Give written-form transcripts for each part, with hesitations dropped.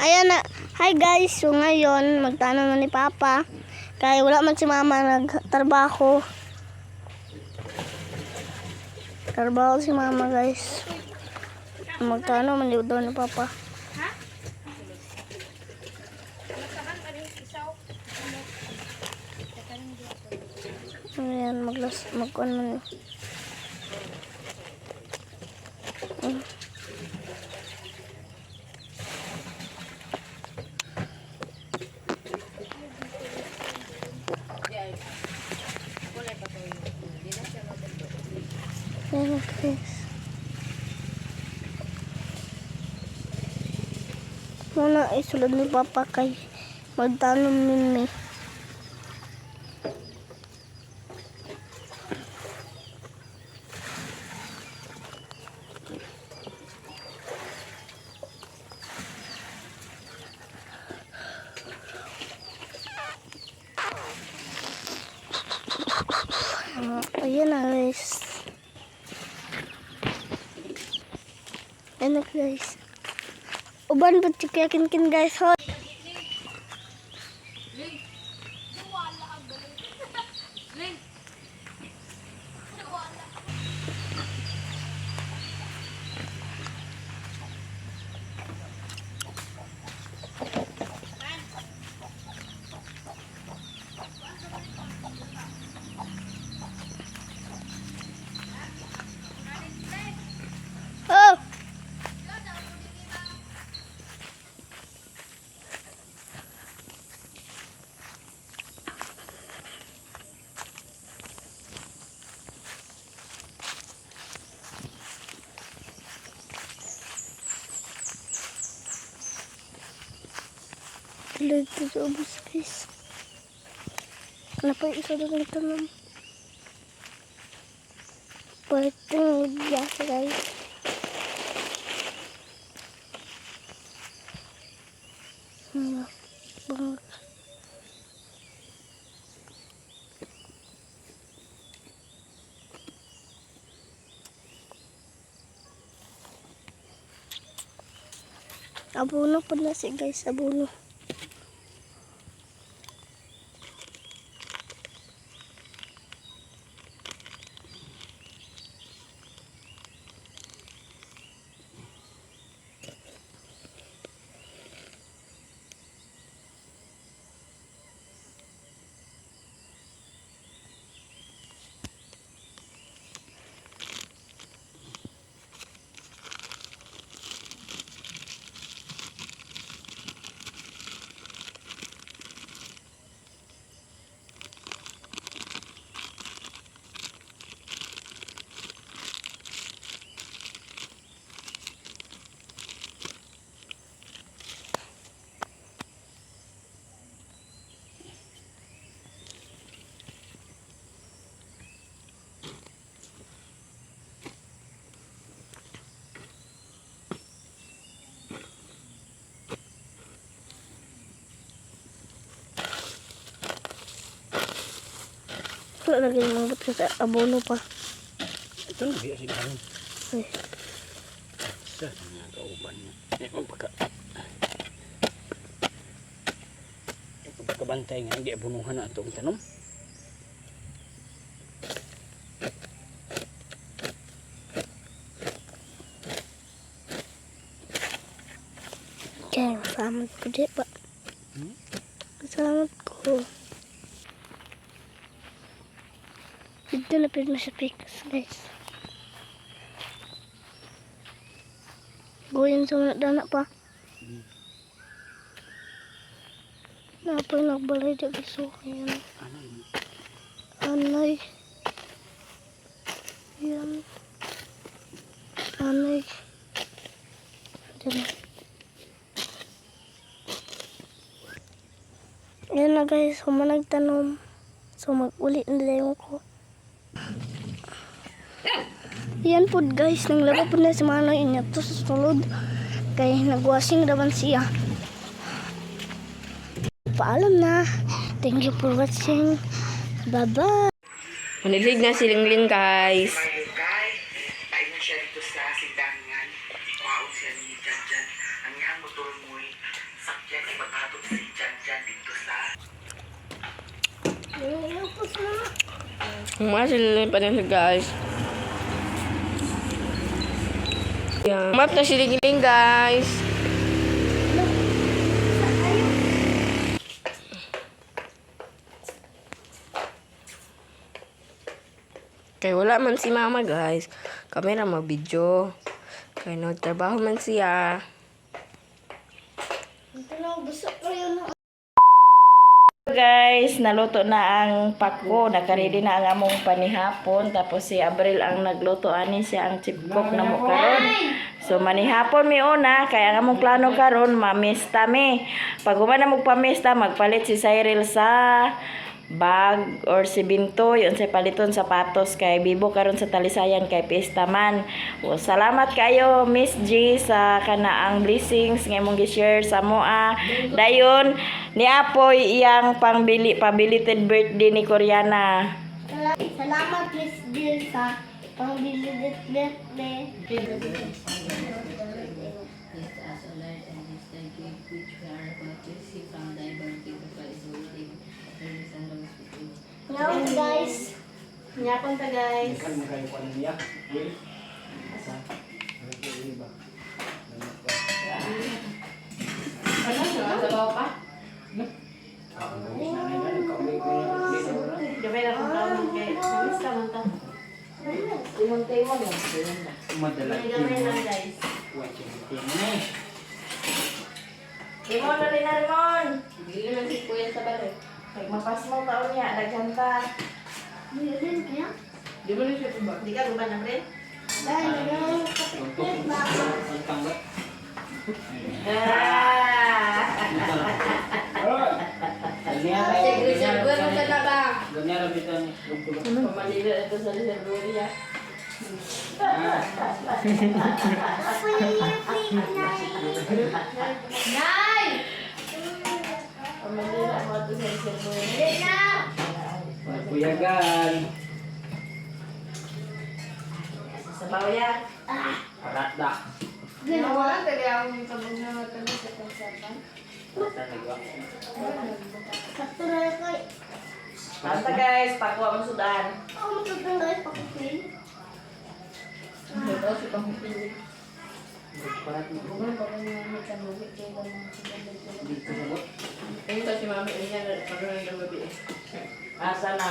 Ayan na. Hi guys, so ngayon magtanong na ni Papa. Kaya wala man si Mama, nagtrabaho. Trabaho si Mama, guys. Magtanong man daw ni Papa. Ayan, maglas, magkuan man. Ayan guys. Muna isulod ni Papa kay magtanong mimi. Ah, ayan na guys. Ayan na guys. Uban pa si Kuya Kinkin guys. Hoy. Oh! Tuloy ito sa ubos guys. Ano pa yung isa doon ito, ma'am? Parting biyasa guys. Ano? Bang. Abono po na si guys, abono. Wala lagi yung mga kasi abono pa. Ito na, biya sila karon. Ay, Sa mga kauban niya. Eh, magpaka. Pagkabantay nga, hindi abunuhan na itong tanom. Kaya salamat ko di pa. Hmm? Salamat ko. Dito na pwede sa pikas guys. Goyin sa mga dana pa. Napay nagbalay di gusto ko yan. Ano yun? Anay. Yan. Anay. Diyan. Yan na guys, humanag tanom. So mag-ulit na lang ko. Yan po guys, nang laba po na si Manoy inya to sa sulod. Kay nagwasing raman siya. Paalam na. Thank you for watching. Bye-bye. Manilig na si Lingling, guys. Malukay, paingon siya dito sa sindangan. Kuhaon siya ni Janjan. Ang iyang motor mo'y Mga sila panilhig, guys. Yan. Map na si Lingling, guys. Kay wala man si mama, guys. Kami ra mag-video. Kay nagtrabaho man siya. Ito na, busok ko yun. Guys, naluto na ang pako, nakaready na ang among panihapon. Tapos si Abril ang nagluto ani siya ang chip cook na mo karon. So manihapon mi una, kaya ang among plano karon mamista mi. Pag human na magpamista, magpalit si Cyril sa bag or si Bintoy unsay paliton sapatos kay bibo karon sa Talisayan kay pista man. O, salamat kayo Miss G sa kanaang blessings nga imong gi-share sa moa. Dayon ni Apoy iyang pangbili pabilited birthday ni Koreana. Salamat, Miss Jill, sa pang-belated birthday. Bless us, O Lord, and this thy gift which we are about to receive from thy bounty through Christ our Savior. Service and Holy Spirit. Now, guys. Nyapon ta, guys. Kan mo kayo kuan niya. Will. Asa? Ano ba? Ano? Sabaw pa? Ah, ang gawin na na kauli ko na. Gamay na kung tawag kay mamista man ta. Timon-timon lang. Madala. Gamay lang, guys. Watching mo eh. Timon na rin na Rimon. Dili man si kuya sa balay. Kay mapasmo taon niya daghan ta. Bilin kaya? Di mo na siya tuba. Di ka guban Abril? Dahil nagano kapit ba? Ang tanggat. Ah! Ganyan ra bitan. Pamalila ito sa reservoria. Ako yung Nay! Pamalila mo ito sa reservoria. Na! Kuyagan. Sa bawya. Paratda. Ganawa? Sakto na ko. Basta guys, pakuha mo sudan. Ako matutong guys, pakupin. Parat mo. Dito sa bot. Ayun si mami, ayun pagkaroon ng gabi eh. Asa na?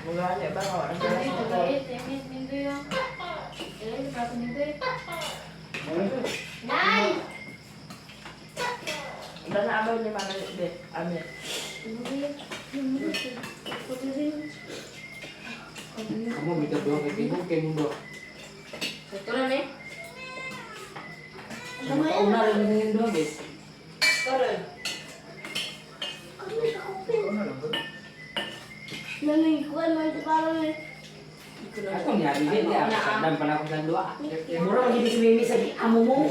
Mula niya ba? Wala na sa motor. Nay! Iba na abaw ni Mama Lisbeth. Amen. Kamu bitaw doon kay Tibong kay mundo. Sakto na eh. Una rin yung doon guys. Karon. Kami sa kupin. Nanay ko, ano ito parang eh. Ako nga rin ya, sadam pa na ako sa dua. Mura magiging si Mimi sa amo mo.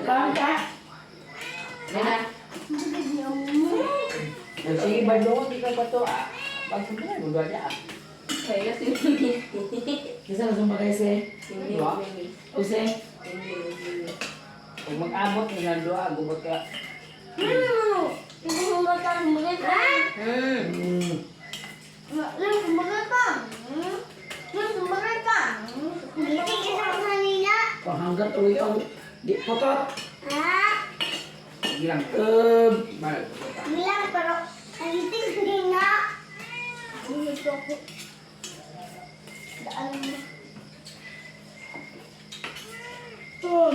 Kaon ka? Yan na. Bakit niya mo? Sige ba doon di ka pa to ah. Pagsunod mo doon ah. Kaya si Mimi. Kisa na sumba kay se? Dua. Use? Kung mag-abot ng sa dua, gubot ka. No! Hindi mo ba tayo ka? Lang, sumagal ka. Lang, sumagal ka. Hindi ka sa kanila. Pahanggat uwi ang di patat. Ha? Sige lang. Balik. Bilang, pero ang iting sige nga. Gusto ko. Daan mo. Oh.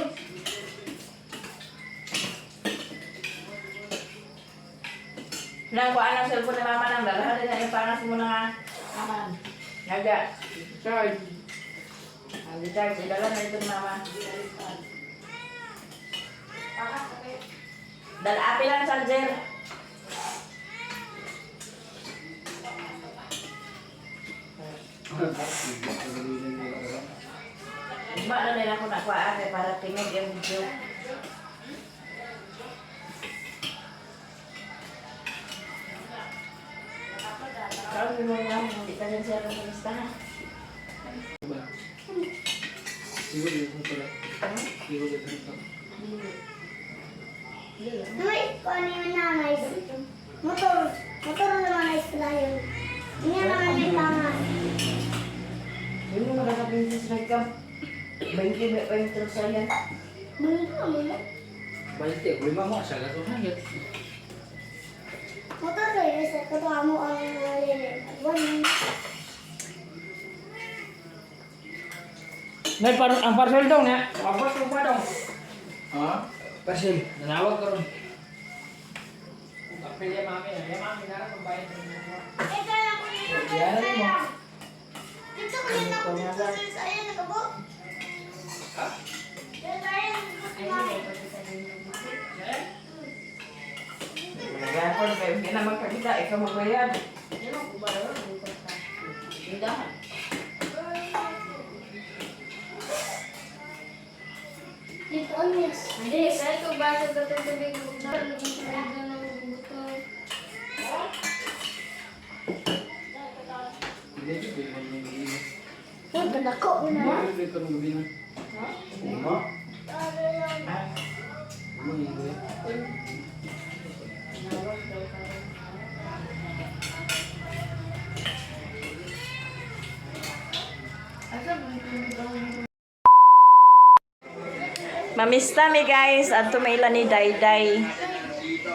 Nang kuha ng cellphone ni Mama nang dalahan din na yung pangas mo na nga. Aman. Naga. Charge. Ang charge, idala na ito ni Mama. Dala api lang charger. Ugma na nila ko nakuha kay para tingog yung video. Karon mo nga hindi ka Dagan siya rin kumusta ha? Siguro yun pala. Siguro yun pala. May kuan yung nanay. Motor, motor naman ay sila yun. Hindi naman may tama. Hindi mo makaka-princess ride ka. 20 may pa yung trusayan. Bungka mo na. Balte, lima mo sa gato hangit. Motor kayo sa katuwa mo ang lele. One. Nay par ang parcel daw niya. Abot ko pa daw. Ha? Parcel. Nanawag ko ron. Apel ya mami, ya mami nara pambayad ko. Ito lang ko yun. Yan mo. Dito ko yun ako dito sa ayan nakabo. Dito ayan si mami. Nagapon kayo, hindi na magkakita, ikaw magbayad. Dito on yes. Hindi, kahit kung basa ka itong tubig, huwag na ng buto. Uy, kadako na. Uma? Uma yung kuya. Mamista mi guys, adto may ilan ni Dayday.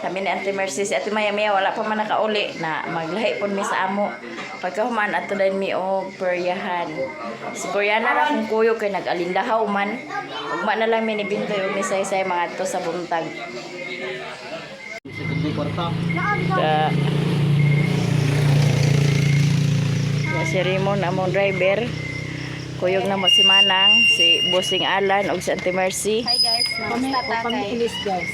Kami ni Auntie Mercy, si Ate Maya Maya wala pa man nakauli na maglahi pud mi sa amo. Pagkahuman adto din mi og peryahan. Si Koreana ra kung kuyo kay nag-alindahaw man. Ugma na lang mi ni Bintoy ug ni Saysay mga adto sa buntag. Sa kwarta. Da. Ya, si Raymond among driver. Kuyog na mo si Manang, si Busing Alan ug si Auntie Mercy. Hi guys, namusta ta kay?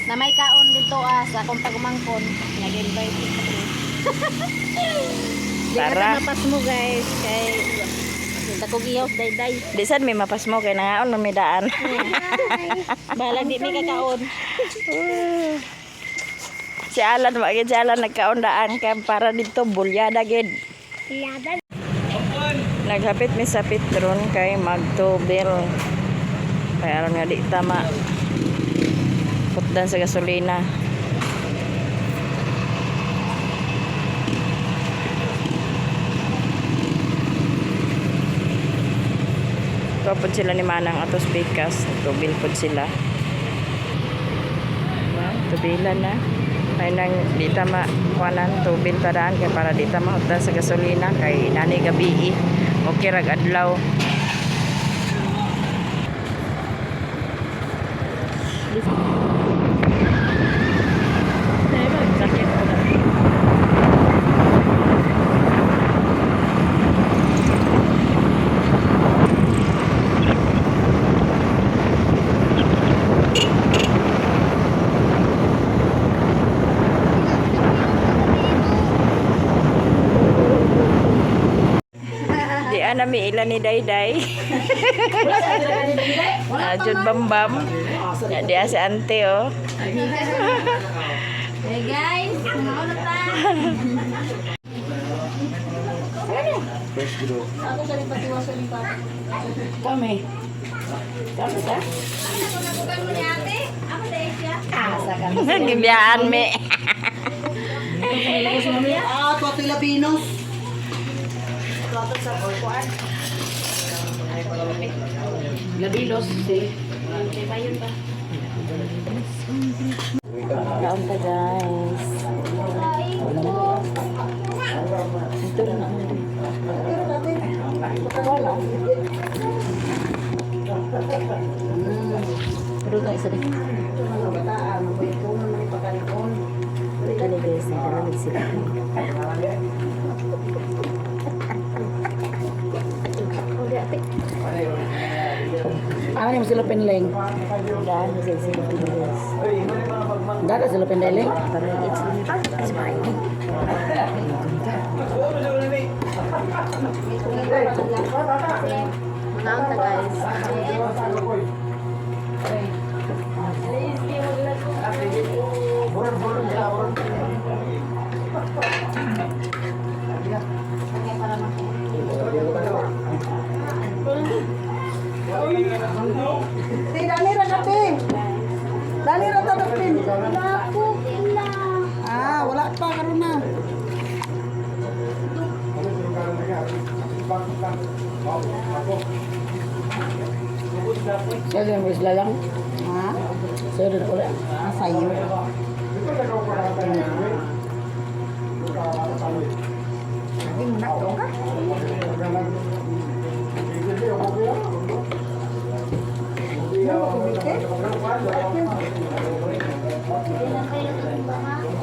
Na may kaon dito ah, sa akong pagumangkon. Nag-invite ko. Tara. Mapas mo guys kay dakog ihaw dayday. Di sad may mapas mo kay nangaon man may daan. Bahala di mi kakaon. Si Alan wa gid si Alan nagkaon daan kay para dito bulyada gid. Laban. Naghapit mi sa Petron kay magtubil. Kay aron nga di tama. Putdan sa gasolina. Kapod sila ni Manang atos bikas. Tubil pod sila. Tubilan na. Ay nang di tama kuanan tubil tadaan kay para di ta mahutdan sa gasolina kay nani gabi eh. Okay rag adlaw. Sakit ko na. Di ana mi ila ni Dayday. Jud Bambam. Ya, Di si ante oh. Hey guys, mauna ta. Fresh bro. Ako sa lipatiwa sa lipat. Kami. Kami ta? Ako nakugan mo ni ate. Ako dahil siya. Asa kami. Gibiyaan mi. Ah, tuwa Labinos. Labinos, si. Kaon ta guys. Ito na ang Wala. Pero guys, isa din. Kani guys, nagalamig sila. Ano yung sila pinling? Daan guys, sila guys. Dada sila pinling? Parang it's it's mine. Mauna ta guys. Ah, wala pa karon na. Sa'yo yung isla lang. Ha? Sa'yo rin ulit. Ah, sayo. Lagi mo na to ka?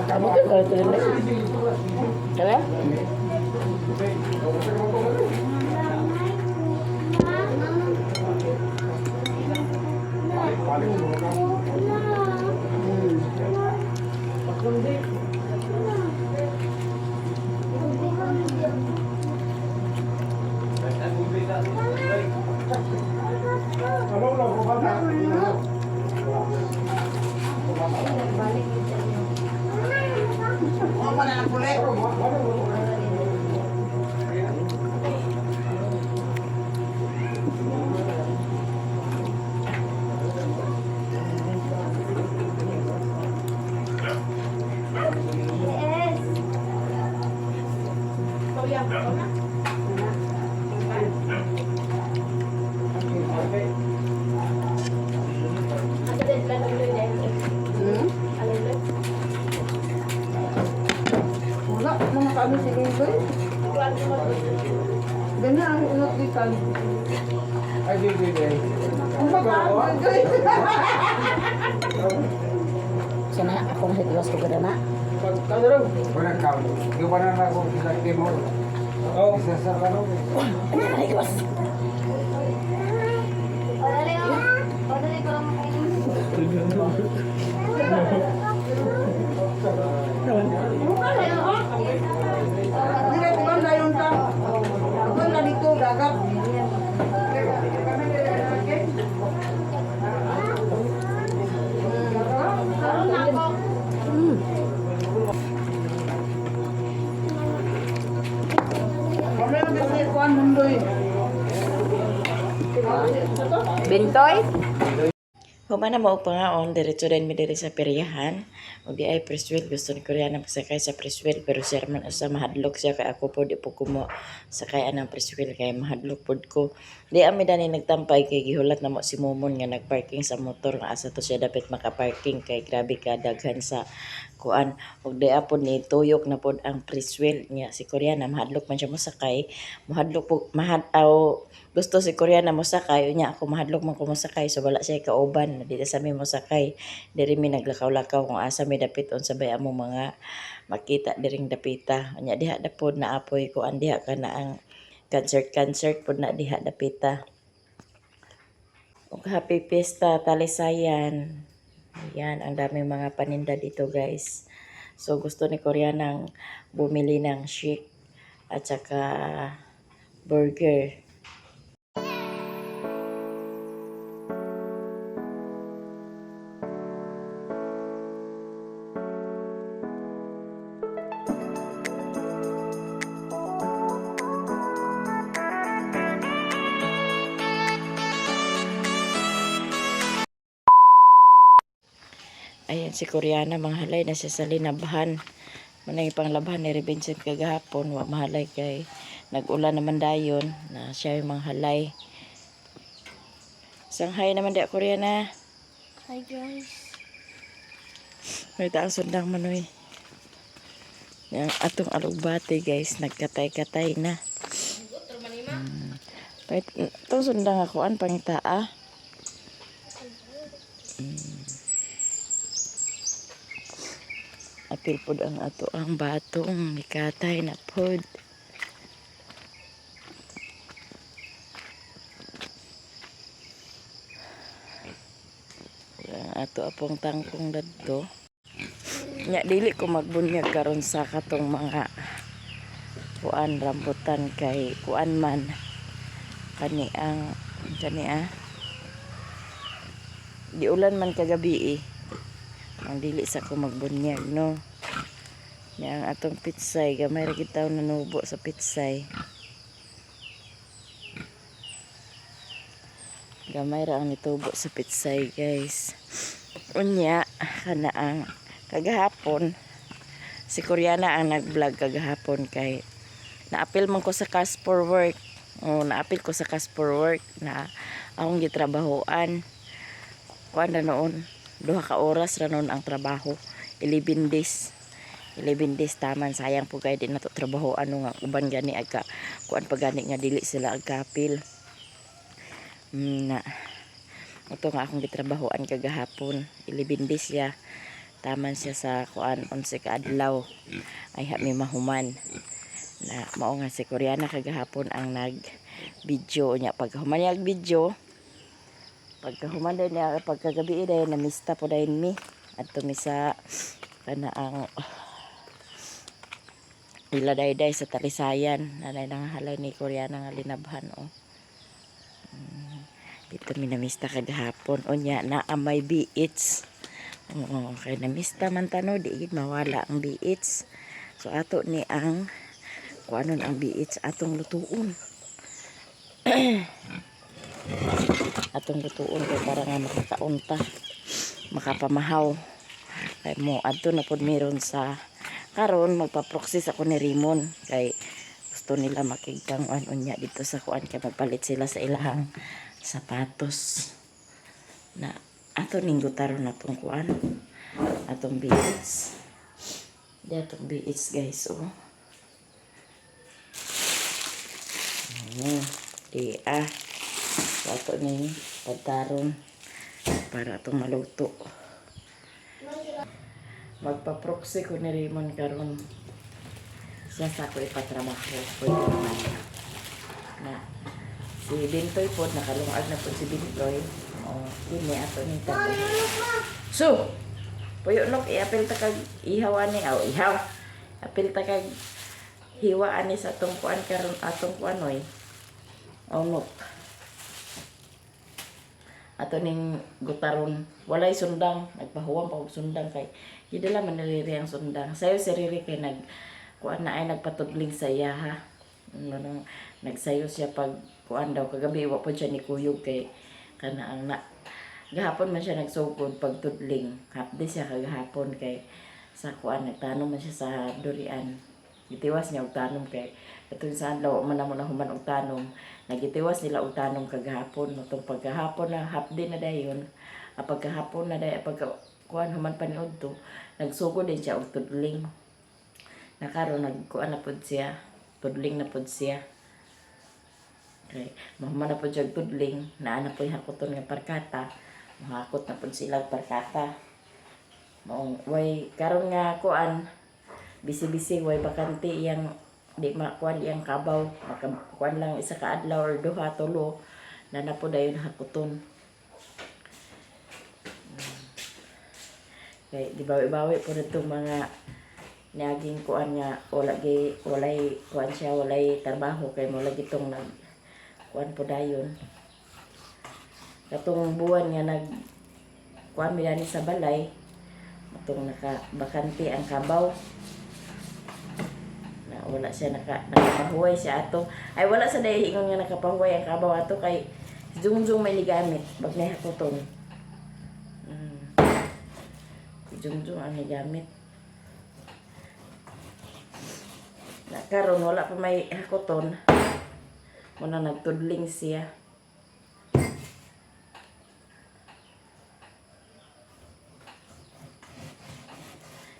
Kamu kan kalau ito rin. Kaya? Huwag mo na ng puli. Wala, mga kami si Linggoy. Ganyan ang unot di kan. Ay, di, di, di. Ang bagaan, Linggoy. Sana ako na sa ko kada na. Ano na iwas? Hindi, kuman na yun ta. Kuman na dito, dagat. Kami ang kasi kuan mundoy. Bintoy? Human na mao pangaon, diretso din mi diri sa peryahan. Ug di ay preswell, gusto ni Koreana magsakay sa preswell pero siya man usa mahadlok siya kay ako pod di po ko mo sakay anang preswell kay mahadlok pod ko. Di ami dani nagtampay kay gihulat na mo si Momon nga nagparking sa motor nga asa to siya dapat makaparking kay grabe ka daghan sa kuan. Ug di apod ni tuyok na pod ang preswell niya si Koreana mahadlok man siya mosakay, mahadlok po mahad aw gusto si Koreana mosakay unya ako mahadlok man ko mosakay so wala siya kauban dito sa mi mosakay diri mi naglakaw-lakaw kung asa mi dapit unsa bay among mga makita diring dapita unya diha na pod naapoy kuan diha kana ang concert concert pod na diha dapita. Ug happy pista Talisayan. Ayan, ang daming mga paninda dito, guys. So gusto ni Koreanang bumili ng shake at saka burger. Ayan si Koreana, manghalay na siya sa linabahan. Manay panglabhan ni Vincent kagahapon, wa mahalay kay nag-ulan naman dayon na siya yung manghalay. Sanghay naman di Koreana. Hi guys. May taang sundang manoy. Yang atong alugbate guys, nagkatay-katay na. Pait, itong sundang ako, an pangitaa. Apil pod ang ato ang batong nikatay na pod. Ang ato apong tangkong dadto. Nya dili ko magbunyag karon sa katong mga kuan rambutan kay kuan man kani ang kani ah giulan man kagabi eh. Ang dili sa ko magbunyag no. Nya ang atong pitsay gamay ra gid taw nanubo sa pitsay. Gamay ra ang nitubo sa pitsay guys. Unya kana ang kagahapon si Koreana ang nag-vlog kagahapon kay naapil man ko sa Cash for Work. Oh, naapil ko sa Cash for Work na akong gitrabahoan. Kuan na noon, 2 ka oras ra noon ang trabaho. 11 days. 11 days taman, sayang po kay di na to trabaho ano nga uban gani agka kuan pa gani nga dili sila agkapil. Na ito nga akong gitrabahoan kagahapon, 11 days siya taman siya sa kuan, 11 ka adlaw ay ha mi mahuman. Na mao nga si Koreana kagahapon ang nag video niya. Pagkahuman niya og video, pagkahuman din niya pagkagabi dayon, namista po dayon mi adto mi sa kana ang ila dayday sa Talisayan. Nanay nang halay ni Koreana nga linabhan, oh. Dito mi namista kagahapon. Unya na may beach. Oo, kay namista man tano, di gid mawala ang beach. So ato ni ang kuanon ang beach, atong lutuon. Atong lutuon kay para nga makakaunta, makapamahaw. Kay mo adto na pod meron sa karon, magpa-proxy ako ni Raymond kay gusto nila makigtanguan unya dito sa kuan kay magpalit sila sa ilahang sapatos. Na ato ning gutaron na tong kuan, atong beach. Di atong beach, guys, oh. Oh, di ah. So, ato ning pagtaron para atong maluto. Magpa-proxy ko ni Raymond karon. Siya sa ako ipatrabaho. Pwede naman. Na si Bintoy po, nakalungag na po si Bintoy. O, kini ato ni tatay. So, puyo nok, iapil ta kag ihaw ani, aw ihaw. Apil ta kag hiwa ani sa atong kuan karon, atong kuan oy. Aw nok. Ato ning gutaron, walay sundang, nagpahuwam pa og sundang kay gidala man ni Riri ang sundang. Sayo si Riri kay nag kuan na ay nagpatudling sa iya ha. Ano nang nagsayo siya pag kuan daw kagabi, wa po siya ni kuyog kay kana ang na gahapon man siya nagsugod pagtudling. Hapdi siya kagahapon kay sa kuan, nagtanom man siya sa durian. Gitiwas niya og tanom kay atong sa adlaw man namo nahuman og tanom. Nagitiwas nila og tanom kagahapon. Atong pagkahapon na hapdi na dayon. Ang pagkahapon na dayon pagka kuan human pa ni udto, nagsugod din siya og tudling. Na karon nagkuan na pud siya, tudling na pud siya. Kay mahuman na pud siya og tudling, naa na puy hakoton nga parkata, mahakot na pud sila og parkata. Maong way karon nga kuan, busy-busy, way bakante iyang di makuan iyang kabaw, makakuan lang isa ka adlaw or duha, tulo na na po dayon hakuton. Kay di bawi-bawi po nitong mga niaging kuan nga wala gi walay kuan siya, walay trabaho kay mo lagi tong nag kuan po dayon. Katong buwan nga nag kuan mi dani sa balay, atong naka bakante ang kabaw na wala siya nakapahuway siya ato. Ay, wala sa dahil ingon nga nakapahuway ang kabaw ato kay Jungjung may ligamit pag nahakoton. Si Jungjung ang nigamit na karon wala pa may hakoton, muna nagtudling siya.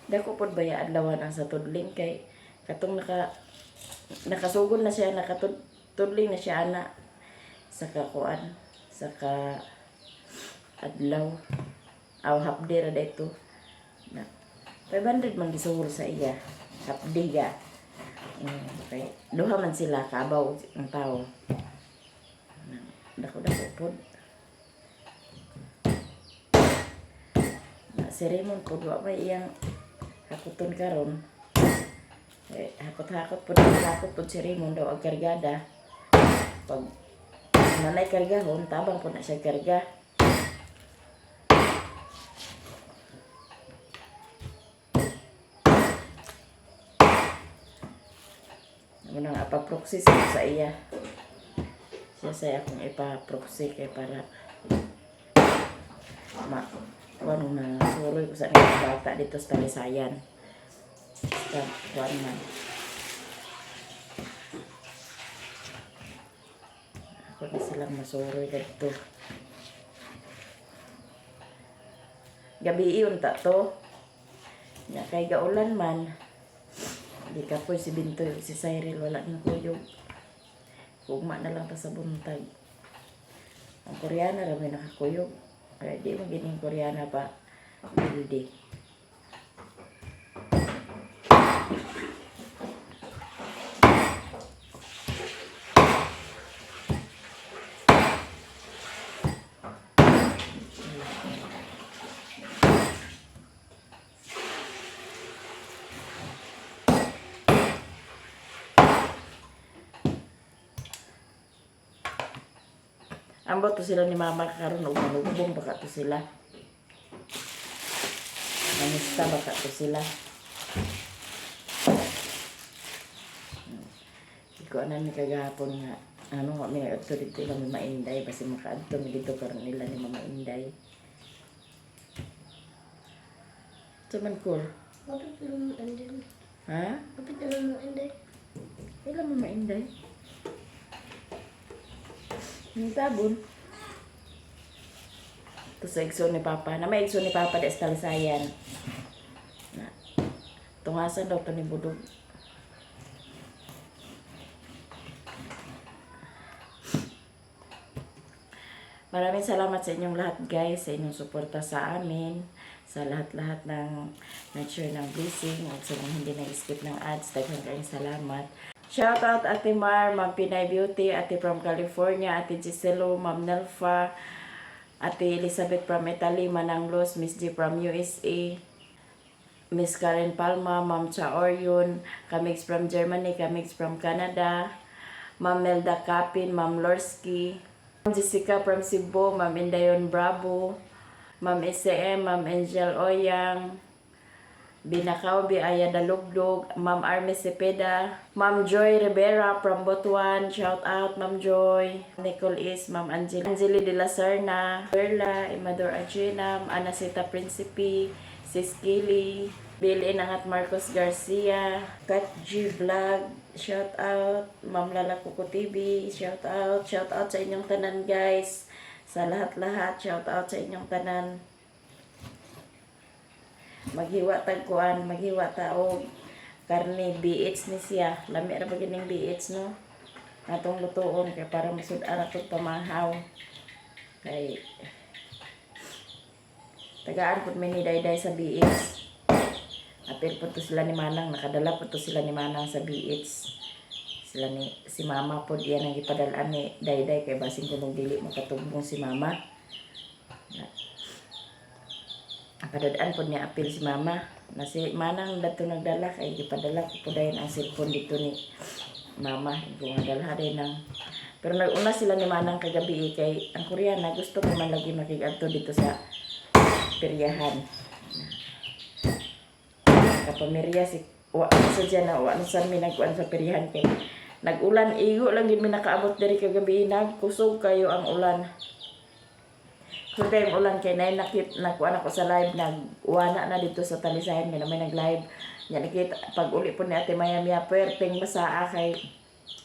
Dako pod baya adlawan ang sa tudling kay katong nakasugod na siya, nakatudling na siya ana sa kakuan sa ka adlaw aw hapde ra dito na 500 man gisuhol sa iya hapde ga. Okay, duha man sila kaabaw ang tao. Dako dako pod na si Raymond pod wa may iyang hakuton karon. Eh, hakot-hakot po, hakot po si Raymond daw ang kargada. Pag nanay kargahon, tabang po na siya karga. Ano nang ipa-proxy sa iya. Siya sa akong ipa-proxy kay para ma Kuan na suroy ko sa mga bata dito sa Talisayan. Basta kuan man. Ako na silang masuroy dito. Gabi iyon ta to. Nya kay gaulan man. Di ka po si Bintoy ug si Cyril wala ning kuyog. Ugma na lang ta sa buntag. Ang Koreana ra may nakakuyog. Kaya di mo gining Koreana pa bildi. Ambot to sila ni mama karon og manugbong baka to sila. Mangista baka to sila. Iko anan ni kagahapon nga ano nga mi ngadto dito ila ni Mainday basi makaadto mi dito karon nila ni Mama Inday. Sa man cool. Kapit na naman Inday. Ha? Kapit na naman Inday. Ila Mama Inday. Ang tabon. Ito sa igso ni Papa. Na may igso ni Papa di sa Talisayan. Na. Tungasan daw to ni Budog. Maraming salamat sa inyong lahat guys, sa inyong suporta sa amin, sa lahat-lahat ng nag-share ng blessing, at sa mga hindi nag-skip ng ads, daghang kayong salamat. Shout out Ate Mar, Ma'am Pinay Beauty, Ate from California, Ate Giselo, Ma'am Nelfa, Ate Elizabeth from Italy, Manang Luz, Miss G from USA, Miss Karen Palma, Ma'am Cha Orion, Kamix from Germany, Kamix from Canada, Ma'am Melda Kapin, Ma'am Lorski, Ma'am Jessica from Cebu, Ma'am Indayon Bravo, Ma'am SM, Ma'am Angel Oyang, Binakaw, Aya Dalugdog, Ma'am Arme Cepeda, Ma'am Joy Rivera from Butuan, shout out Ma'am Joy, Nicole Is, Ma'am Angeli De La Serna, Perla, Imador Aginam, Anasita Principe, Sis Kili, Bill Inangat Marcos Garcia, Kat G Vlog, shout out, Ma'am Lala Kuko TV, shout out sa inyong tanan guys, sa lahat-lahat, shout out sa inyong tanan. Maghiwa tag kuan, maghiwa ta og karne BH ni siya. Lami ra ba gining BH no? Atong lutuon kay para masud-an atong pamahaw. Kay tagaan pud mi ni Dayday sa BH. Apil pud to sila ni Manang, nakadala pud to sila ni Manang sa BH. Sila ni si Mama pud iyan ang gipadal-an ni Dayday kay basin kuno dili makatugmong si Mama. Padadaan po niya apil si mama. Na si manang dato nagdala kay gipadala ko po dayon ang cellphone dito ni mama. Ko nga dalha din ang pero naguna sila ni manang kagabi eh, kay ang Koreana gusto ko man lagi makigadto dito sa peryahan. Kapamirya si wa sa dyan na wa na san mi nagkuan sa peryahan kay nag-ulan igo lang gid mi nakaabot diri kagabi, nagkusog kayo ang ulan. So kayong ulan kay nay nakit nakuan ako sa live, nagwana na dito sa Talisayan may naman nag live nya, nakita pag uli po ni Ate Maya miya perteng basa kay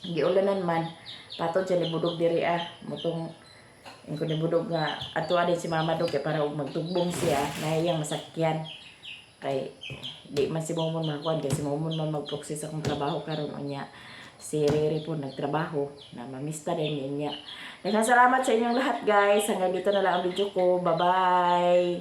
giulanan man. Patod siya ni budog diri ah, mutong ingko ni budog nga ato din si mama dog kay para og magtugbong siya na iyang masakyan kay di man si Momon makakuan kay si Momon man magproxy sa akong trabaho karon. Unya si Riri po nagtrabaho na mamista din niya. Daghang salamat sa inyong lahat guys. Hanggang dito na lang ang video ko. Bye-bye!